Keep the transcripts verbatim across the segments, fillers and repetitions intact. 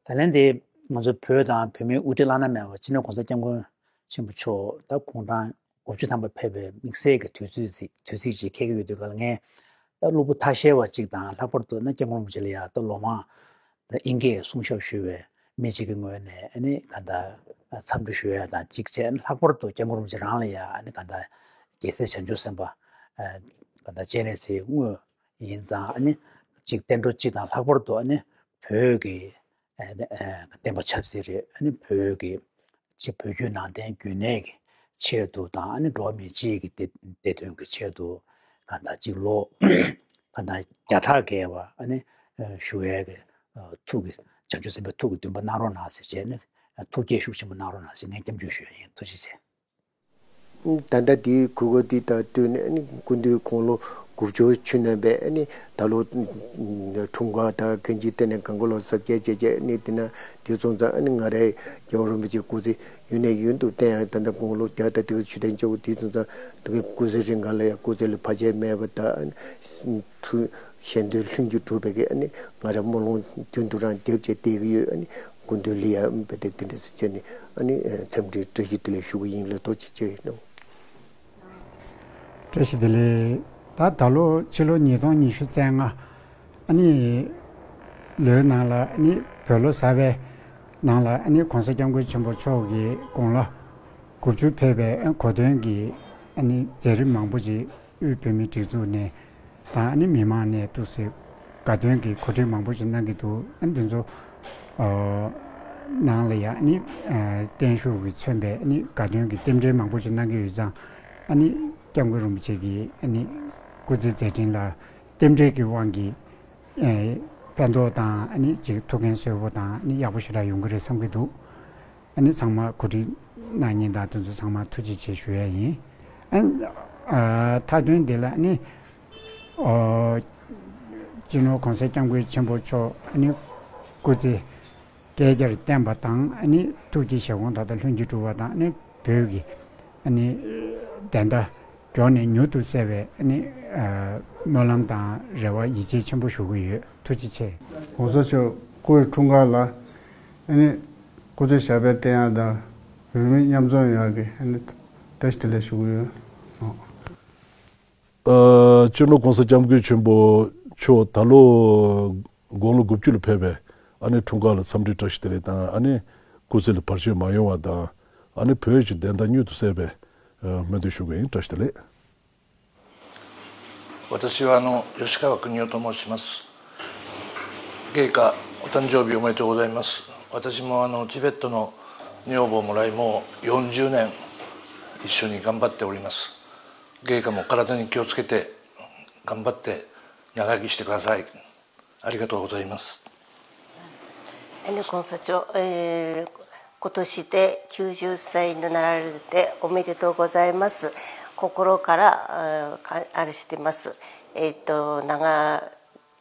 ད་ལན་དེ་ང་ཚོ་བོད་དང་བོད་མིའི་དབུ་ཁྲིད་བླ་ན་མེད་པ་སྤྱི་ནོར་༸གོང་ས་༸སྐྱབས་མགོན་ཆེན་པོ་མཆོག་ད་དགུང་གྲངས་དགུ་བཅུ་ཐམ་པ་ཕེབས་པའི་དམིགས་བསལ་གྱི་དུས་ཚོད་ཅིག་དུས་ཚིགས་ཅིག་འཁེལ་གྱི་ཡོད་དུས་ག་ལ། ངས་ད་སློབ་བུ་ཐ་ཤལ་བ་ཅིག་དང་ལྷག་པར་དུ་ན་༸སྐྱབས་མགོན་རིན་པོ་ཆེ་ལ་ཡ་ད་ལོ་མང་ད་དབྱིན་སྐད་གསུང་ཞབས་ཞུ་བའི་མི་གཅིག་གི་ངོས་ནས་ཨ་ནི་ག་ད་འཚམས་འདྲི་ཞུ་ཡ་དང་གཅིག་བྱས། ལྷག་པར་དུ་༸སྐྱབས་མགོན་རིན་པོ་ཆེ་རང་ལ་ཡ་ཨ་ནི་ག་ད་རྒྱལ་སྲས་བྱང་ཆུབ་སེམས་དཔའ་ག་ད་སྤྱན་རས་གཟིགས་དངོས་ཡིན་ཙང་ཨ་ནི་གཅིག་བསྟན་འགྲོ་གཅིག་དང་ལྷག་པར་དུ་ཨ་ནི་བོད་ཀྱི་ཨ་ནི་ཨ་བསྟན་པ་ཆབ་སྲིད་རེད། ཨ་ནི་བོད་ཀྱི་གཅིག་བོད་བརྒྱུད་ནང་བསྟན་རྒྱུན་གནས་ཀྱི་ཆེད་དུ་དང་ཨ་ནི་འགྲོ་བ་མི་སྤྱི་གི་བདེ་བདེ་དོན་གྱི་ཆེད་དུ་གང་ལྟར་གཅིག་ལོ་གང་ལྟར་བརྒྱ་ཕྲག་བརྒལ་བ་ཨ་ནི་བཞུགས་ཡས་ཀྱི་ཐུགས་ཀྱི་བྱང་ཆུབ་སེམས་དཔའི་ཐུགས་ཀྱི་འདུན་པ་གནང་རོགས་གནང་ཟེར་བྱས་ནས་ཐུགས་བསྐྱེད་ཤུགས་ཆེན་པོ་གནང་རོགས་གནང་ཟེར་ངས་སྐྱབས་འཇུག་ཞུ་ཡ་ཡིན། ཐུགས་རྗེ་ཆེ། ད་ལྟ་དེའི་གོ་སྐབས་འདི་དང་བསྟུན་ནས་ཨ་ནི་སྐུ་མདུན་དགུང་ལོ་དགུ་བཅུ་ཆུ་ནས་པས་ཨ་ནི་ད་ལོ་འཁྲུངས་སྐར་དང་གང་ཅིའི་སྟེང་ནས་གང་ག་ལོ་གཟབ་རྒྱས་བྱས་བྱས་ཨ་ནི་དེ་ན་དེ་སོང་ཙང་ཨ་ནི་ང་རའི་རྒྱལ་བ་རིན་པོ་ཆེ་སྐུ་ཚེ་ཡུན་ནས་ཡུན་དུ་བརྟན་ཡང་ད་ལྟ་དགུང་ལོ་བརྒྱ་དང་དེ་ག་ཆུ་ཐེངས་བཅུ་དགུ་དེ་སོང་ཙང་དེ་ག་སྐུ་ཚེ་རིང་ག་ལ་ཡང་སྐུ་ཚེ་ལ་བར་ཆད་མེད་པ་དང་ཨ་ནི་ཐུགས་གཞན་དོན་ལྷུན་གྱིས་གྲུབ་པའི་གི་ཨ་ནི་ང་ར་སྨོན་ལམ་རྒྱུན་དུ་རང་རྒྱབ་བྱས་བསྡད་ཀྱི་ཡོད། ཨ་ནི་སྐུ་མདུན་ལ་ཡ་འབད་དེ་དེ་འདྲ་ཟེར་བྱས་ནས་ཨ་ནི་འཚམས་འདྲིའི་བཀྲ་ཤིས་བདེ་ལེགས་ཞུ་གི་ཡིན་ལ་ཐུགས་རྗེ་ཆེ་གནང་། བཀྲ་ཤིས་བདེ་ལེགས། ད་ད་ལོ་ཕྱི་ལོ་ཉིས་སྟོང་ཉི་ཤུ་རྩ་ལྔ་ཨ་ནི་ལོའི་ནང་ལ་ཨ་ནི་བོད་ལོ་གསར་པའི་ནང་ལ་ཨ་ནི་༸གོང་ས་༸སྐྱབས་མགོན་ཆེན་པོ་མཆོག་གི་དགུང་ལོ་དགུ་བཅུ་ཕེབས་པའི་གོ་སྟོན་གྱི་ཨ་ནི་མཛད་རིམ་མང་པོ་ཅིག་དབུས་བོད་མིའི་སྒྲིག་འཛུགས་ནས་དང་ཨ་ནི་མི་མང་ནས་ཐུགས་སྲས་དགའ་སྟོན་གྱི་གོ་སྒྲིག་མང་པོ་ཞིག་གནང་གི་འདུག་ཨ་ནི་དེ་ཚོ་ནང་ལ་ཡང་ཨ་ནི་བརྟན་བཞུགས་ཀྱིས་མཚོན་པའི་ཨ་ནི་དགའ་སྟོན་གྱི་རྟེན་འབྲེལ་མང་པོ་ཞིག་གནང་གི་ཡོད་ཙང་ཨ་ནི་༸སྐྱབས་མགོན་རིན་པོ་ཆེ་གི་ཨ་ནི་སྐུ་ཚེ་མཛད་འཕྲིན་ལ་རྟེན་འབྲེལ་གྱི་དབང་གིས་ཕན་ཐོགས་དང་ཨ་ནི་ཅིག་ཐུགས་འགན་གསོལ་པོ་དང་ཨ་ནི་ཡག་པོ་ཞེ་དྲག་ཡོང་གི་རེད་བསམ་གྱི་འདུག་ཨ་ནི་ཚང་མ་གོ་སྒྲིག་གནང་མཁན་དང་དེ་ཚོ་ཚང་མ་ཐུགས་རྗེ་ཆེ་ཞུ་ཡ་ཡིན། ཨ་ནི་མཐའ་དོན་དེ་ལ་ཨ་ནི་སྤྱི་ནོར་༸གོང་ས་༸སྐྱབས་མགོན་ཆེན་པོ་མཆོག་ཨ་ནི་སྐུ་ཚེ་བསྐལ་བརྒྱར་བརྟན་པ་དང་ཨ་ནི་ཐུགས་ཀྱི་བཞེད་དགོངས་མཐའ་དག་ལྷུན་གྱིས་གྲུབ་པ་དང་ཨ་ནི་བོད་ཀྱི་ཨ་ནི་བདེན་མཐའ་མགྱོགས་ནས་མྱུར་དུ་གསལ་བའི་ཨ་ནི་སྨོན་ལམ་དང་རེ་བ་ཡིད་ཆེས་ཆེན་པོ་ཞུ་གི་ཡོད། ཐུགས་རྗེ་ཆེ། ༸གོང་ས་མཆོག་སྐུའི་འཁྲུངས་སྐར་ལ་ཨ་ནི་སྐུ་ཚེ་ཞབས་པད་བརྟན་ཡག་དང་བོད་མི་མཉམ་འཛོམས་ཡག་གི་ཨ་ནི་བཀྲ་ཤིས་བདེ་ལེགས་ཞུ་གི་ཡོད། ཨ། སྤྱི་ནོར་༸གོང་ས་༸སྐྱབས་མགོན་ཆེན་པོ་མཆོག་ད་ལོ་དགུང་ལོ་དགུ་བཅུ་ལ་ཕེབས་པའི་ཨ་ནི་འཁྲུངས་སྐར་ལ་འཚམས་འདྲི་བཀྲ་ཤིས་བདེ་ལེགས་དང་ཨ་ནི་སྐུ་ཚེ་ལ་བར་ཆད་མ་ཡོང་བ་དང་ཨ་ནི་བོད་ཀྱི་བདེན་མཐའ་མྱུར་དུ་གསལ་བའི་སྨོན་འདུན་ཞུ་གི་ཡིན། བཀྲ་ཤིས་བདེ་ལེགས།私はあの吉川邦夫と申します。陛下、お誕生日おめでとうございます。私もあのチベットの女房をもらい、もうよんじゅうねん一緒に頑張っております。陛下も体に気をつけて頑張って長生きしてください。ありがとうございます。 ཨ་ནི་༸གོང་ས་མཆོག་ཨེ་今年できゅうじゅっさいになられておめでとうございます。心から、あ、か-、あれしてます。えっと、長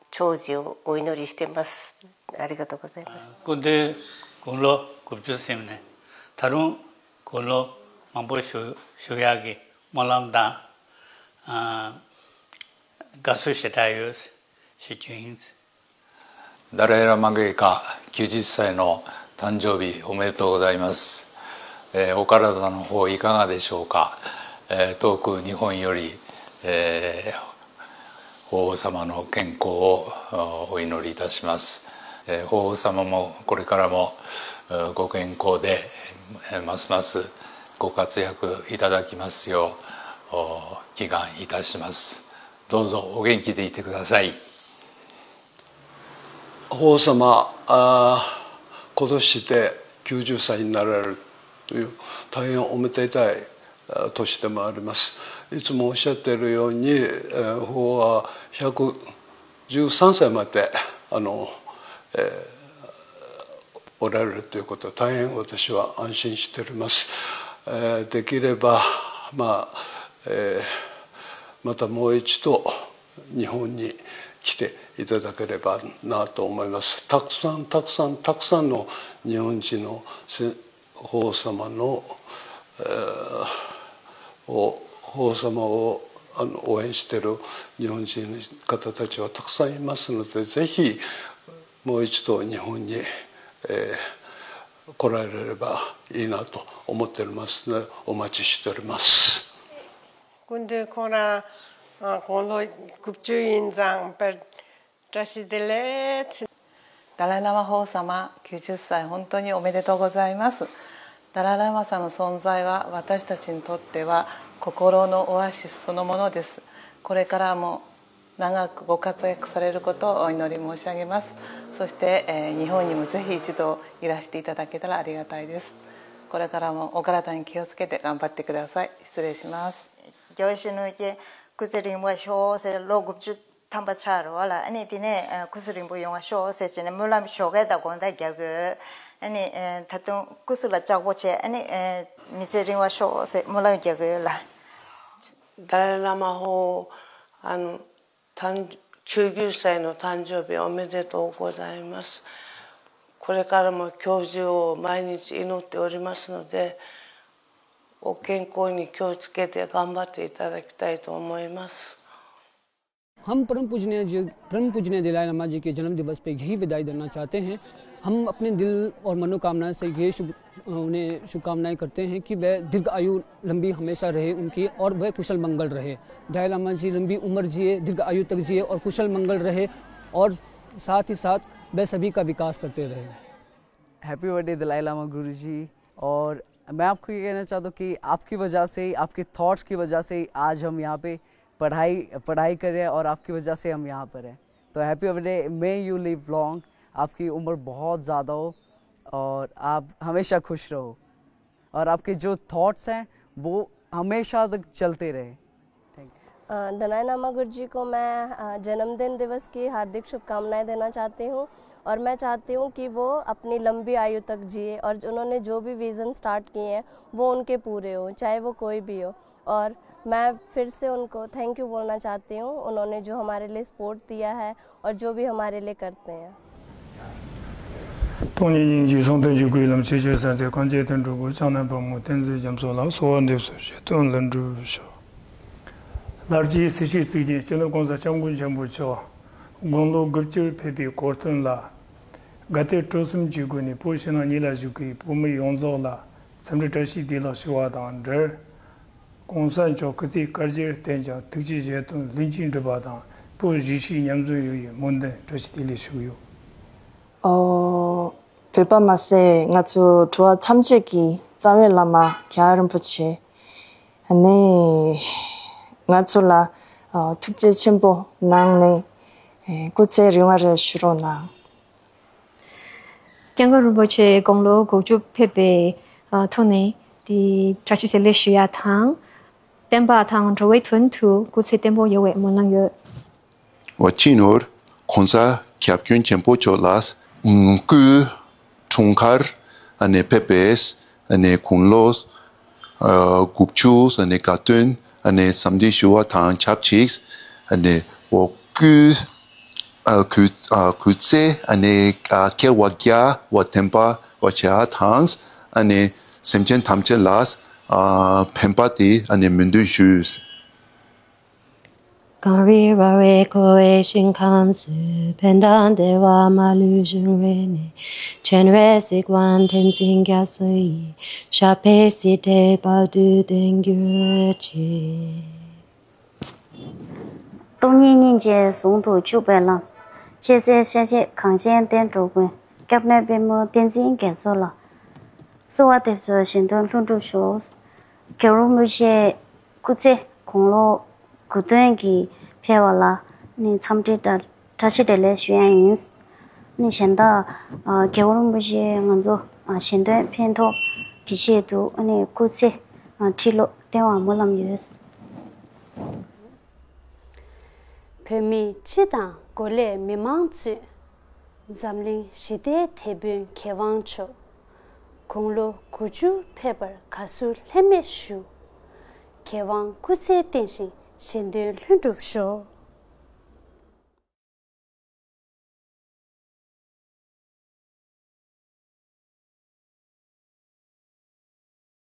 長寿をお祈りしてます。ありがとうございます。སྐུ་མདུན་དགུང་ལོ་དགུ་བཅུ་ཟིན་ནས་ད་རུང་དགུང་ལོ་མང་པོ་བཞུགས་བཞུགས་ཡག་གི་སྨོན་ལམ་དང་ཨ་དགའ་བསུ་ཞེ་དྲག་ཡོད་ཞུ་རྒྱུ་ཡིན།ダライ・ラマ陛下、きゅうじっさいの誕生日おめでとうございます。えー、お体の方いかがでしょうか。えー、遠く日本より、えー、法皇様の健康をお祈りいたします。えー、法皇様もこれからも、えー、ご健康で、えー、ますますご活躍いただきますよう、お祈願いたします。どうぞお元気でいてください。 法皇様、あー、今年できゅうじゅっさいになられるという大変おめでたい、あー、年でもあります。いつもおっしゃっているように、えー、法皇は百十三歳まで、あの、えー、おられるということは大変私は安心しております。えー、できれば、まあ、えー、またもう一度、日本に来ていただければなと思います。たくさんたくさんたくさんの日本人のせ法皇様の、えー、を法皇様をあの応援している日本人の方たちはたくさんいますので、ぜひもう一度日本に、来れればいいなと思っておりますので、お待ちしております。 སྐུ་མདུན་ཁོང་རང་ཨ་དགུང་ལོ་དགུ་བཅུ་ཡིན་ཙང་དཔེ་བཀྲ་ཤིས་བདེ་ལེགས། ダライ・ラマ法王様、きゅうじゅっさい、本当におめでとうございます。ダライ・ラマさんの存在は私たちにとっては心のオアシスそのものです。これからも長くご活躍されることをお祈り申し上げます。そして、えー日本にもぜひ一度いらしていただけたらありがたいです。これからもお体に気をつけて頑張ってください。失礼します。 རྒྱལ་བ་ཡིད་བཞིན་ནོར་བུས་སྐུ་ཚེ་རིང་བ་ཤོག་ཟེར། ལོ་དགུ་བཅུ་ཐམ་པ་ཆགས་རེད་བ་ལ། ཨ་ནི་དེ་ནས་ཨ་སྐུ་གཟུགས་རིང་པོ་ཡོང་བ་ཤོག་ཟེར་བྱས་ནས་སྨོན་ལམ་ཞོགས་ཀས་དང་དགོང་དག་རྒྱག་དགོས། ཨ་ནི་ཨ་ད་དུང་སྐུ་གཟུགས་ལ་ལྕགས་པོ་བྱས། ཨ་ནི་ཨ་མི་ཚེ་རིང་བ་ཤོག་ཟེར་སྨོན་ལམ་རྒྱག་དགོས་ལ། ダライ・ラマ法王、あの、誕、きゅうじゅっさいの誕生日おめでとうございます。これからも教授を毎日祈っておりますので、お健康に気をつけて頑張っていただきたいと思います。 हम परम पूजनीय जी, परम पूजनीय दलाई लामा जी के जन्म दिवस पे यही विदाई देना चाहते हैं। हम अपने दिल और मनोकामना से ये शुभ, उन्हें शुभकामनाएं करते हैं कि वह दीर्घ आयु, लंबी हमेशा रहे उनकी, और वह कुशल मंगल रहे। दलाई लामा जी लंबी उम्र जिए, दीर्घ आयु तक जिए और कुशल मंगल रहे, और साथ ही साथ वह सभी का विकास करते रहे। Happy birthday Dalai Lama Guruji। और मैं आपको ये कहना चाहता हूँ कि आपकी वजह से ही, आपके थॉट्स की वजह से ही आज हम यहाँ पे पढ़ाई पढ़ाई कर रहे हैं और आपकी वजह से हम यहाँ पर हैं। तो happy birthday, may you live long। आपकी उम्र बहुत ज़्यादा हो और आप हमेशा खुश रहो और आपके जो थॉट्स हैं वो हमेशा तक चलते रहे। Thank you. अ, दलाई लामा गुरु जी को मैं अ, जन्मदिन दिवस की हार्दिक शुभकामनाएं देना चाहती हूँ और मैं चाहती हूँ कि वो अपनी लंबी आयु तक जिए और उन्होंने जो भी विज़न स्टार्ट किए हैं वो उनके पूरे हों, चाहे वो कोई भी हो। और मैं फिर से उनको थैंक यू बोलना चाहती हूँ, उन्होंने जो हमारे लिए सपोर्ट दिया है और जो भी हमारे लिए करते हैं। སྟོང་ཉིད་སྙིང་རྗེའི་གསུང་དོན་གྱི་སྐུའི་ལམ། ཆོས་ཀྱི་སེམས་རྩེ་གངས་ཅན་དོན་གྲུབ་སྐུ། ཕྱག་ན་པདྨོ་བསྟན་འཛིན་རྒྱ་མཚོ་ལ། གསོལ་བ་འདེབས་སོ་ཞེས་བྱ་དོན་ལྷུན་གྲུབ་ཤོག། ལྷར་བཅས་སྲིད་ཞིའི་གཙུག་རྒྱན་སྤྱི་ནོར་༸གོང་ས་༸སྐྱབས་མགོན་ཆེན་པོ་མཆོག་དགུང་ལོ་དགུ་བཅུར་ཕེབས་པའི་གོ་སྟོན་ལ། དགའ་དད་སྤྲོ་གསུམ་གྱི་སྒོ་ནས་བོད་ཕྱི་ནང་གཉིས་ལ་བཞུགས་པའི་བོད་མི་ཡོངས་རྫོགས་ལ་འཚམས་འདྲི་བཀྲ་ཤིས་བདེ་ལེགས་ཞུ་བ་དང་འབྲེལ། ༸གོང་ས་མཆོག་སྐུ་ཚེ་བསྐལ་བརྒྱར་བརྟན་ཅིང་ཐུགས་ཀྱི་བཞེད་དོན་ལྷུན་གྱིས་འགྲུབ་པ་དང་བོད་གཞིས་བྱེས་མཉམ་འཛོམས་ཡོང་བའི་སྨོན་འདུན་བཀྲ་ཤིས་བདེ་ལེགས་ཞུ་གི་ཡོད། ཨོ། བོད་པ་མ་ཟད་ང་ཚོ་འགྲོ་བ་ཐམས་ཅད་ཀྱི་རྩ་བའི་བླ་མ་རྒྱལ་བ་རིན་པོ་ཆེ། ཨ་ནི་ང་ཚོ་ལ་ཨ་ཐུགས་རྗེ་ཆེན་པོ་གནང་ནས་ཨེ་སྐུ་ཚེ་རིང་བ་རེ་ཞུ་རོགས་གནང་། སྐྱབས་མགོན་རིན་པོ་ཆེ་དགུང་ལོ་དགུ་བཅུ་ཕེབས་པའི་ཐོག་ནས་དེ་བཀྲ་ཤིས་བདེ་ལེགས་ཞུ་ཡ་དང་། བསྟན་པ་དང་འགྲོ་བའི་དོན་དུ་སྐུ་ཚེ་བརྟན་པོ་ཡོང་བའི་སྨོན་ལམ་ཡོད། བ་སྤྱི་ནོར་༸གོང་ས་༸སྐྱབས་མགོན་ཆེན་པོ་མཆོག་ལ་སྐུའི་འཁྲུངས་སྐར་ཨ་ནེ་ཕེབས་པས་ཨ་ནེ་དགུང་ལོ་དགུ་བཅུ་ཨ་ནེ་དགའ་སྟོན་ཨ་ནེ་འཚམས་འདྲི་ཞུ་བ་དང་ཆབས་ཅིག་ཨ་ནེ་འོ་སྐུའི་ཨ་གུས་ཨ་གུས་ཚེ་ཨ་ནེ་ཨ་སྐལ་བ་བརྒྱ་བ་བརྟན་པ་བ་བྱ་དང་ཨ་ནེ་སེམས་ཅན་ཐམས་ཅད་ལ་ཨ་ཕན་པ་དེ་ཨ་ནེ་སྨོན་འདུན་ཞུས། གངས་རི་བ་བས་བསྐོར་བའི་ཞིང་ཁམས་སུ། ཕན་དང་བདེ་བ་མ་ལུས་འབྱུང་བའི་གནས། ཆེན་པོའི་གཟིགས་དབང་དེ་འཛིན་རྒྱ་མཚོ་ཡི། ཞབས་པད་སྲིད་མཐའི་བར་དུ་བརྟན་གྱུར་ཅིག། སྟོང་ཉིད་སྙིང་རྗེ་ཟུང་དུ་འཇུག་པའི་ལམ། ཤེས་ཚད་ཤེས་བྱེད་གངས་ཅན་བསྟན་འགྲོ་མགོན། སྐྱབས་གནས་པདྨོ་བསྟན་འཛིན་རྒྱ་མཚོ་ལ། གསོལ་བ་འདེབས་སོ་གཞན་དོན་ལྷུན་གྲུབ་ཤོག། རྒྱལ་བ་རིན་པོ་ཆེ་སྐུ་ཚེ་དགུང་ལོ་དགུ་སྟོན་གྱི་ཕེབས་པ་ལ་ནི་འཚམས་འདྲི་དང་བཀྲ་ཤིས་བདེ་ལེགས་ཞུ་ཡ་ཡིན། ནི་གཞན་དག་རྒྱལ་བ་རིན་པོ་ཆེ་ང་ཚོ་གཞན་དོན་ཕན་ཐོགས་ཀྱི་ཆེད་དུ་ནི་སྐུ་ཚེ་ཁྲི་ལོ་བརྟན་པར་སྨོན་ལམ་ཡོད། བོད་མི་སྤྱི་དང་འགོ་ལས་མི་མང་གཙོས། འཛམ་གླིང་ཞི་བདེའི་དེད་དཔོན་མཁས་དབང་མཆོག་དགུང་ལོ་དགུ་བཅུ་ཕེབས་པར་དགའ་བསུ་ལྷད་མེད་ཞུ། མཁས་དབང་སྐུ་ཚེ་བརྟན་ཞིང་གཞན་དོན་ལྷུན་གྲུབ་ཤོག།